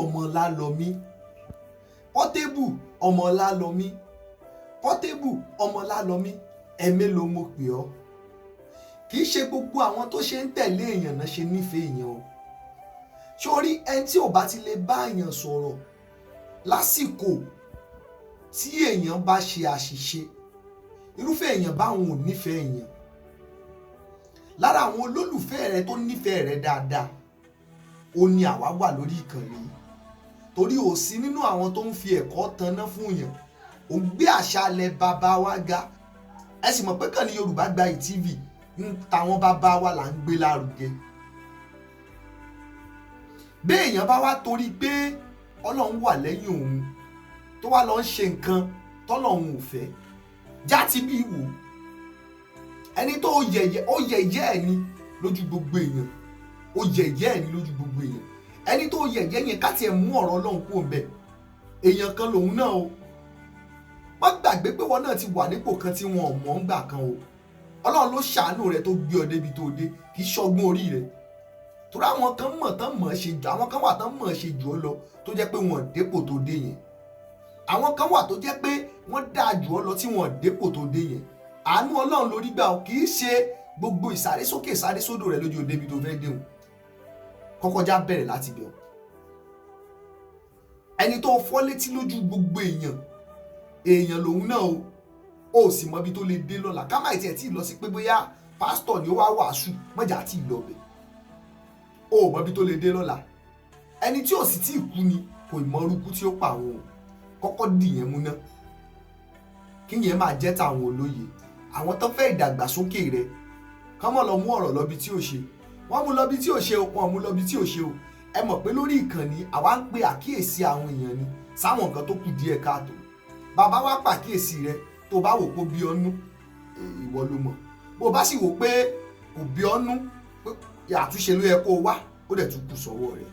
Ọmọ Lálọmí, Portable ọmọ Lálọmí, Portable ọmọ Lálọmí, ẹ̀mélòó mo pè ọ́? Kì í ṣe gbogbo àwọn tó ṣe ń tẹ̀lé èèyàn náà ṣe nífẹ̀ẹ́ èèyàn o. Sórí ẹni tí ò bá ti lè bá èèyàn sọ̀rọ̀ lásìkò tí èèyàn bá ṣe àṣìṣe, irúfẹ́ èèyàn báwọn ò nífẹ̀ẹ́ èèyàn. Lára àwọn olólùfẹ́ rẹ tó nífẹ̀ẹ́ rẹ dáadáa, ó ní àwa wà lórí ìkànnì yìí, torí ò sí nínú àwọn tó ń fi ẹ̀kọ́ tanná fún èèyàn. Ò ń gbé àṣà alẹ́ bàbá wa ga. Ẹ sì mọ̀ pé kàn ní Yorùbá Gbayì TV ń tàwọn bàbá wa là ń gbé lárugẹ. Béèyàn bá wá torí pé Ọlọ́run wà lẹ́yìn òun tó wá lọ ń ṣe nǹkan tọ́lọ́run ò fẹ́, já ti bí wò ẹni tó yẹ̀yẹ́, ó yẹ̀yẹ́ ẹ̀ ni lójú gbogbo èèyàn, ó yẹ̀yẹ́ ẹ̀ ni lójú gbogbo èèyàn. Ẹni tó yẹ̀yẹ́ yẹn, ká tiẹ̀ mú ọ̀rọ̀ Ọlọ́run kúrò ńbẹ̀, èèyàn kan lòun náà o. Má gbàgbé pé wọn náà ti wà nípò kan tí wọn ò mọ̀ ń gbà kan o. Ọlọ́run ló ṣàánú rẹ tó gbé ọ débi tó dé, kì í ṣọgbọ́n orí rẹ. Torí àwọn kan mọ̀ tán mọ̀ ṣe jù, àwọn kan wà tán mọ̀ ṣe jù ọ lọ tó jẹ́ pé wọn ò dépò tó dé yẹn. Àwọn kan wà tó jẹ́ pé wọ́n dáa jù ọ lọ tí wọn ò dépò tó dé yẹn. Àánú Ọlọ́run lórí gbà o. Kì í ṣe gbogbo ìsárésókè ìsárésódò rẹ lójú òdebi tó fẹ́ dé o. Kọ́kọ́já bẹ̀rẹ̀ láti bẹ̀ ọ́. Ẹni tó fọ́ létí lójú gbogbo èèyàn, èèyàn lòun náà o. Ó sì mọ ibi tó lè dé lọ́la. Ká má tiẹ̀ tí ì lọ sí pé bóyá pásítọ̀ ni ó wá wàásù mọ́jà tí ì lọ bẹ̀. Ó mọ ibi tó lè dé lọ́la. Ẹni tí ò sì tí ì kú ni kò mọ orúkú tí ó pa àwọn o. Kọ́kọ́ dìyẹn mú ná, kí yẹn máa jẹ́ tàwọn olóye, àwọn tó fẹ́ ìdàgbàsókè rẹ, kán mọ̀ lọ mú ọ̀rọ̀ lọ́bi tí ò ṣe. Wọ́n mú lọ́bi tí ò ṣe o, wọ́n mú lọ́bi tí ò ṣe o. Ẹ mọ̀ pé lórí ìkànnì, àwa ń pe àkíyèsí àwọn èèyàn ni sáwọn nǹkan tó kù díẹ̀ káàtó. Bàbá wa pàkíyèsí rẹ, tó bá wò pé bí ọ́nú, ìwọ ló mọ̀. Bó bá sì wò pé kò bí ọ́nú, pé àtúnṣe ló yẹ kó o wá, ó dẹ̀ tún kù sọ́wọ́ rẹ̀.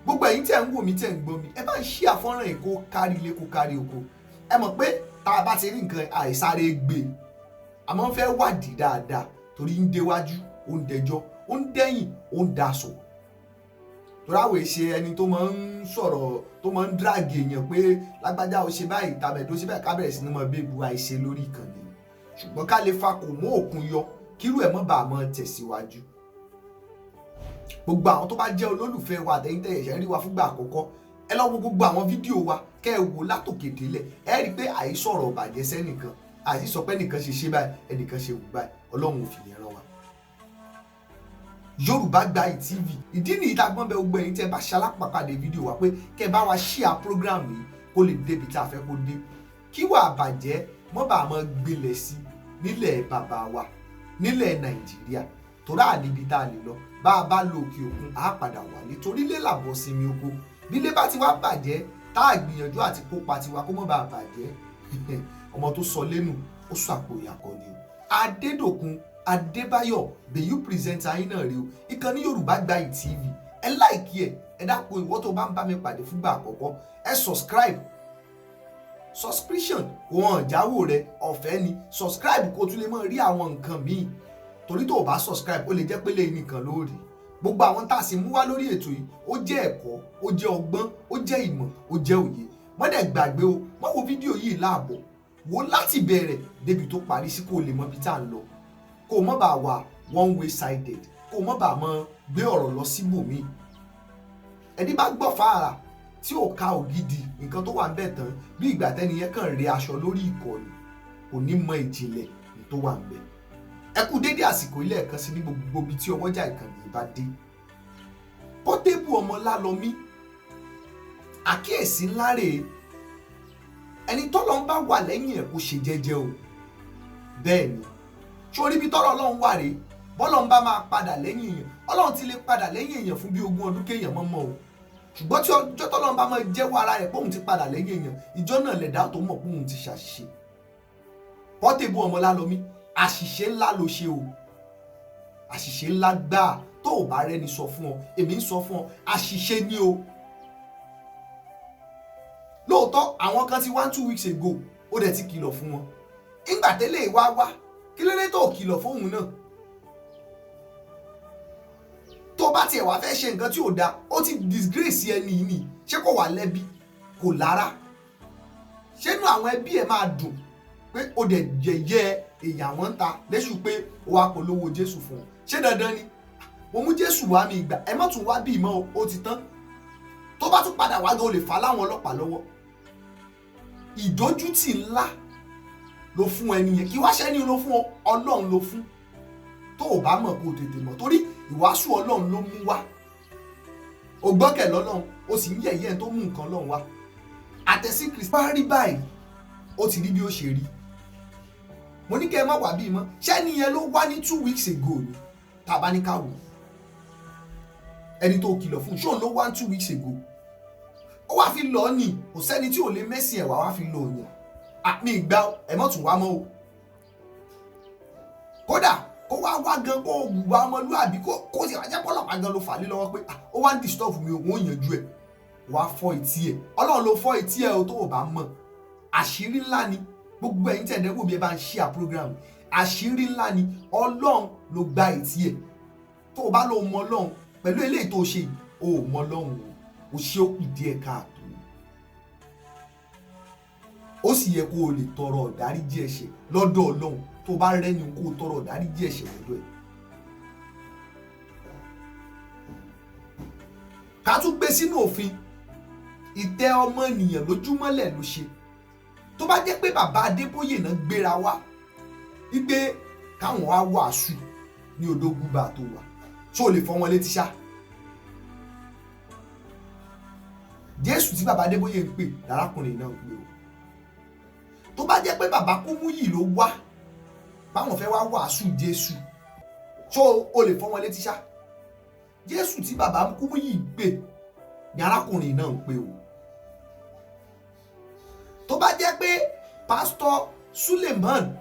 Gbogbo ẹ̀yin tẹ̀ ń wò mí, tẹ̀ ń gbọ́ mi, ẹ bá ń ṣí àfọ́nrán yìí kó kárí ilé, kó kárí oko. Ẹ mọ̀ pé tá a bá ti rí nǹkan, àìsáré gbé, a máa ń fẹ́ wádìí dáadáa, torí ń déwájú ó ń dẹjọ́, ó ń dẹ́yìn ó ń daṣọ. Torí àwọn èṣe ẹni tó máa ń sọ̀rọ̀, tó máa ń drag èèyàn pé lágbájá ó ṣe báyìí, tàbẹ̀dó ṣe báyìí, ká bẹ̀rẹ̀ sí ní máa bèbú àìṣe lórí ìkànnì. Ṣùgbọ́n ká lè fa kò mú òkun yọ, kírú ẹ̀ mọ́ bàa mọ́ tẹ̀síwájú. Gbogbo àwọn tó bá jẹ́ olólùfẹ́ wa, àtẹ̀yìntẹ̀ ẹ̀ṣẹ̀ ń rí wa fúngbà àkọ́kọ́, ẹ lọ wo gbogbo àwọn fídíò wa, kẹ́ ẹ wò látòkè délẹ̀. Ẹ rí i pé àìsọ̀rọ̀ ọ̀bàjẹ́ sẹ́nìkan, àìsí sọ pé ẹnìkan ṣe ṣe báyìí, ẹnìkan ṣe wù báyìí. Ọlọ́run ò fi yẹn rán wa. Yorùbá Gbayì TV, ìdí nìyí tá a gbọ́n bẹ gbogbo ẹ̀yin tẹ́ ẹ bá ṣalápàpàdé fídíò wa pé kẹ́ ẹ bá wa share program yìí kó lè débi tá a fẹ́ kó dé, kí wà bàjẹ́ mọ́ bá a mọ́ gbilẹ̀ sí nílẹ̀ bàbá wa, nílẹ̀ Nàìjíríà. Torí àníbi tá a lè lọ, bá a bá lọ òkè òkun, á padà wálé, torí lé làbọ̀ sinmi oko. Bí ilé bá ti wá bàjẹ́, tá a gbìyànjú àti kópa tiwa kó mọ́ bá a bàjẹ́, ọmọ tó sọ lẹ́nu, ó sọ àpò ìyàkọ́ ni o. Adédòkun Adébáyọ̀ Bèyí, presenter yín náà rí o. Ìkànnì Yorùbá Gbayì TV, ẹ like ẹ. Ẹ dákun, ìwọ tó bá ń bá mi pàdé fúngbà àkọ́kọ́, ẹ subscribe. Subscription kò hàn jáwó rẹ, ọ̀fẹ́ ni. Subscribe kó tún lè máa rí àwọn nǹkan míì, torí tó o bá subscribe, ó lè jẹ́ pé lẹ́yìn nìkan lórí gbogbo àwọn tá a sì mú wá lórí ètò yìí. Ó jẹ́ ẹ̀kọ́, ó jẹ́ ọgbọ́n, ó jẹ́ ìmọ̀, ó jẹ́ òye. Má dẹ̀ gbàgbé o, má wo fídíò yìí láàbọ̀, wò láti bẹ̀rẹ̀ débi tó parí sí, kó o lè mọ ibi tá à ń lọ, kó o má bàa wà one way sided, kó o má bàa mọ gbé ọ̀rọ̀ lọ síbòmíì. Ẹni bá gbọ́ fàárà tí ò ka ògidì nǹkan tó wà ń bẹ̀ tán, bí ìgbà tẹ́ni yẹn kàn rí aṣọ lórí ìkọlù, kò ní mọ ìjìnlẹ̀ tó wà ń bẹ̀. Ẹ kú dédé àsìkò ilé ẹ̀kan sí ní gbogbo ibi tí ọwọ́jà ìkànnì yìí bá dé. Portable ọmọ Lálọmí, àkíyèsí ńlá rèé. Ẹni tọ́lọ́ ń bá wà lẹ́yìn ẹ̀, kó ṣe jẹ́jẹ́ o. Bẹ́ẹ̀ ni, sórí ibi tọ́rọ̀ Ọlọ́run wà rèé. Bọ́lọ̀ ń bá máa padà lẹ́yìn èèyàn, Ọlọ́run ti lè padà lẹ́yìn èèyàn fún bí 20 ọdún kéèyàn mọ́ mọ́ o. Ṣùgbọ́n tí ọjọ́ tọ́lọ́run bá máa jẹ́wọ́ ara rẹ̀ pé òun ti padà lẹ́yìn èèyàn, ìjọ náà lẹ̀dá tó mọ̀ pé òun ti ṣàṣìṣe. Portable ọmọ Lálọmí, àṣìṣe ńlá ló ṣe o, àṣìṣe ńlá gbáà. Tó o bá rẹ́ni sọ fún ọ, èmi ń sọ fún ọ, àṣìṣe ni o. Lóòótọ́, àwọn kan ti one two weeks ago, ó dẹ̀ ti kìlọ̀ fún wọn. Ìgbà tẹ́lẹ̀ wá wá, kí ló dé tó kìlọ̀ fóun náà? Tó Tó bá tiẹ̀ wá fẹ́ ṣe nǹkan tí ò da, ó ti disgrace ẹni yìí ni. Ṣé kò wà lẹ́bi, kò lára? Ṣé inú àwọn ẹbí ẹ̀ máa dùn pé ó dẹ̀ yẹ̀yẹ́ èèyàn àwọn ń ta léṣù pé ó wá polówó Jésù fún ọ? Ṣé dandan ni mo mú Jésù wá mi ìgbà ẹ má tún wá bí ìmọ̀ o, ó ti tán. Tó bá tún padà wá gan, o lè fà á láwọn ọlọ́pàá lọ́wọ́. Ìdójútì ńlá ló fún ẹni yẹn. Kí wá ṣẹ́ni ló fún ọ, Ọlọ́run ló fún. Tó o bá mọ̀, kó o tètè mọ̀, torí ìwàásù Ọlọ́run ló mú wá. O gbọ́kẹ̀ lọ́lọ́run, o sì ń yẹ̀yẹ́ tó mú nǹkan Ọlọ́run wá. Àtẹ̀sí Kristi bá rí báyìí, ó ti rí bí ó ṣe rí. Mo ní kẹ́ ẹ má wà bí mọ́. Ṣẹ́ni yẹn ló wá ní 2 weeks ago ni? Tá a bá ní ká wò, ẹni tó kìlọ̀ fún, ṣóun ló wá ní 2 weeks ago? Ó wá fi lọ ní kò sẹ́ni tí ò lè mẹ́sìn ẹ̀ wá, wá fi lọ yàn àmì ìgbà ẹ̀ mọ́ tún wá mọ́ o. Kódà kó wá wá gan, kó wùwà ọmọlúàbí, kó sì wá jẹ́ pọ́lọ́pàá gan ló fà á lé lọ́wọ́ pé ó wá ń disturb mi, òun ò yanjú ẹ̀. Wá fọ́ etí ẹ̀, Ọlọ́run ló fọ́ etí ẹ̀ o. Tó o bá mọ̀, àṣírí ńlá ni. Gbogbo ẹ̀yin tẹ̀lé wò bí ẹ bá ń share program, àṣírí ńlá ni. Ọlọ́run ló gba etí ẹ̀. Tó o bá lọ mọ Ọlọ́run pẹ̀lú eléyìí tó o ṣe, o ò mọ Ọlọ́run o. O ṣe, ó kù díẹ̀ káàtó. Ó sì yẹ kó o lè tọrọ ìdáríjì ẹ̀ṣẹ̀ lọ́dọ̀ Ọlọ́run. Tó o bá rẹ́ni kó o tọrọ ìdáríjì ẹ̀ṣẹ̀ lọ́dọ̀ ẹ̀. Ká tún gbé sínú òfin, ìtẹ́ ọmọnìyàn lójúmọ́lẹ̀ ló ṣe. Tó bá jẹ́ pé bàbá Adébóyè náà gbéra wá wípé káwọn wá wàásù ní Odógúnbà tó wà, ṣó o lè fọ́ wọn létí ṣá? Jésù tí bàbá Adébóyè ń pè lárákùnrin náà ń pè o. Tó bá jẹ́ pé bàbá Kúmúyì ló wá báwọn fẹ́ wá wàásù Jésù, ṣó o lè fọ́ wọn létí ṣá? Jésù tí bàbá Kúmúyì ń pè ní arákùnrin náà ń pè o. Tó bá jẹ́ pé pásítọ̀ Suleiman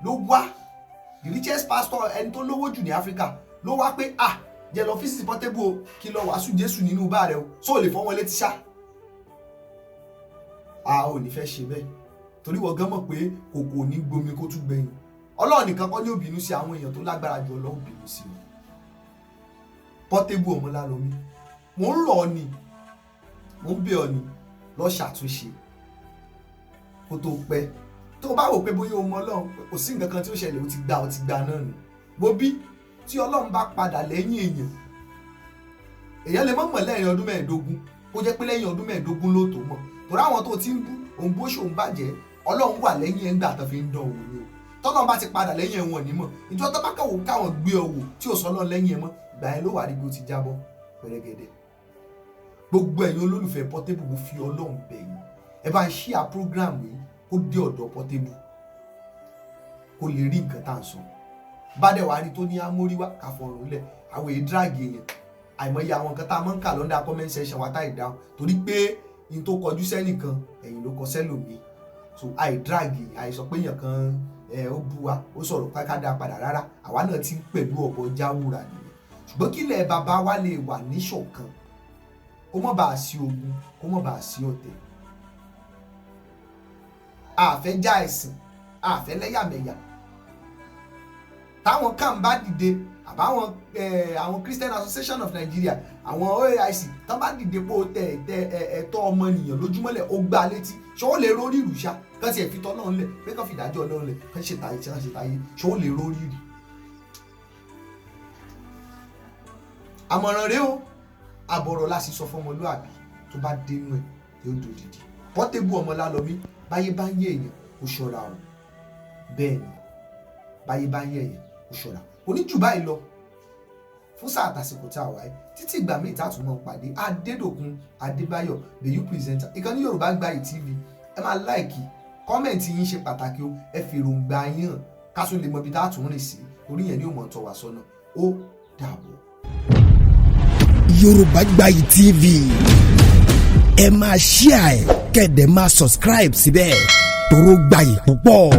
ló wá, the richest pastor, ẹni tó lówó jù ní Áfíríkà, ló wá pé ah, jẹ́ lọ fíìsì Portable o, kí lọ wàásù Jésù nínú bá rẹ o, ṣó o lè fọ́ wọn létí ṣá? A ò ní fẹ́ ṣe bẹ́ẹ̀, torí wọ́n gan mọ̀ pé kòkò ní gbomi kó tún gbẹ̀yìn. Ọlọ́run nìkan kọ́ ní ó bínú sí àwọn èèyàn tó lágbára jù. Ọlọ́run bínú sí wọn. Portable Ọmọlálọmí, mò ń rọ̀ ọ́ ni, mò ń bẹ̀ ọ́ ni, lọ ṣàtúnṣe kó tó pẹ́. Tó bá wò pé bóyá o mọ Ọlọ́run, kò sí nǹkan kan tí ó ṣẹlẹ̀, ó ti gbà, ó ti gbà náà nù. Wo bí tí Ọlọ́run bá padà lẹ́yìn èèyàn, èèyàn lè mọ̀ mọ̀ lẹ́yìn ọdún 15, kó jẹ́ pé lẹ́yìn ọdún 15 ló tó mọ̀. Torí àwọn tó ti ń bú òun bó ṣòun bàjẹ́, Ọlọ́run wà lẹ́yìn ẹ̀ ń gbà tó fi ń dán òun ni o. Tọ́lọ́run bá ti padà lẹ́yìn ẹ̀wọ̀n nímọ̀ ìjọ tó bá kàwọ́ káwọn gbé ọ wò tí ò sọ Ọlọ́run lẹ́yìn ẹ̀ mọ́, ìgbà yẹn ló wà níbi ó ti jábọ́ pẹ̀rẹ̀gẹ̀dẹ̀. Gbogbo ẹ̀yin olólùfẹ́ Portable, mo fi Ọlọ́run bẹ̀ yín, ẹ bá ń share program yìí kó dé ọ̀dọ̀ Portable, kó lè rí nǹkan tá à ń sọ. Bá dẹ̀ wá rí tó ní amóríwá káfọ̀rùn lẹ̀, àwọn èyí drag èèyàn. Àìmọye àwọn nǹkan tá a máa ń kà lọ́ndà comment section wa tá ìdáhùn, torí pé in tó kọjú sẹ́nìkan, ẹ̀yìn ló kọ sẹ́lòmíì. So àì drag èèyàn, àìsọ pé èèyàn kan ẹ ó bú wa, ó sọ̀rọ̀ ká dá padà rárá. Àwa náà ti ń pẹ̀lú ọ̀bọ jáwúra nìyẹn. Ṣùgbọ́n kílẹ̀ bàbá wa lè wà níṣọ̀kan, kó má bàa sí ogun, kó má bàa sí ọ̀tẹ̀. Àfẹ́ já ẹ̀sìn, àfẹ́ lẹ́yàmẹ̀yà. Táwọn kan bá dìde, àbáwọn àwọn Christian Association of Nigeria, àwọn OAIC, tán bá dìde pé ó tẹ ẹ̀tọ́ ọmọnìyàn lójúmọ́lẹ̀, ó gbá létí, ṣé ó lè rórí ìrù ṣá? Kán tiẹ̀ fi tọ́ náà lẹ̀ pé kán fi ìdájọ́ náà lẹ̀, kán ṣe tàyè, kán ṣe tàyè, ṣé ó lè rórí ìrù? Àmọ̀ràn rèé o, àbọ̀rọ̀ la sì sọ fọmọlúàbí, tó bá dénú ẹ̀ yóò dòdìdì. Portable Ọmọlálọmí, báyé bá ń yé èèyàn, kó ṣọ́ra o. Bẹ́ẹ̀ ni, báyé bá ń yé èèyàn, kó ṣọ́ra. Kò ní jù báyìí lọ fún sáà tàsìkò tá a wáyé, títí ìgbà míì tá a tún mọ̀ pàdé. Adédòkun Adébáyọ̀, the you presenter, ìkànnì Yorùbá Gbayì TV. Ẹ máa like, comment yín ṣe pàtàkì o. Ẹ fi èròǹgbà yín hàn ká tún lè mọ ibi tá a tún rìn sí, orí yẹn ni ó mọ̀ tọ́ wa sọ́nà. Ó dàbọ̀. Yorùbá Gbayì TV, ẹ máa share ẹ, kẹ́ẹ̀dẹ̀ máa subscribe síbẹ̀, toró gbayì púpọ̀.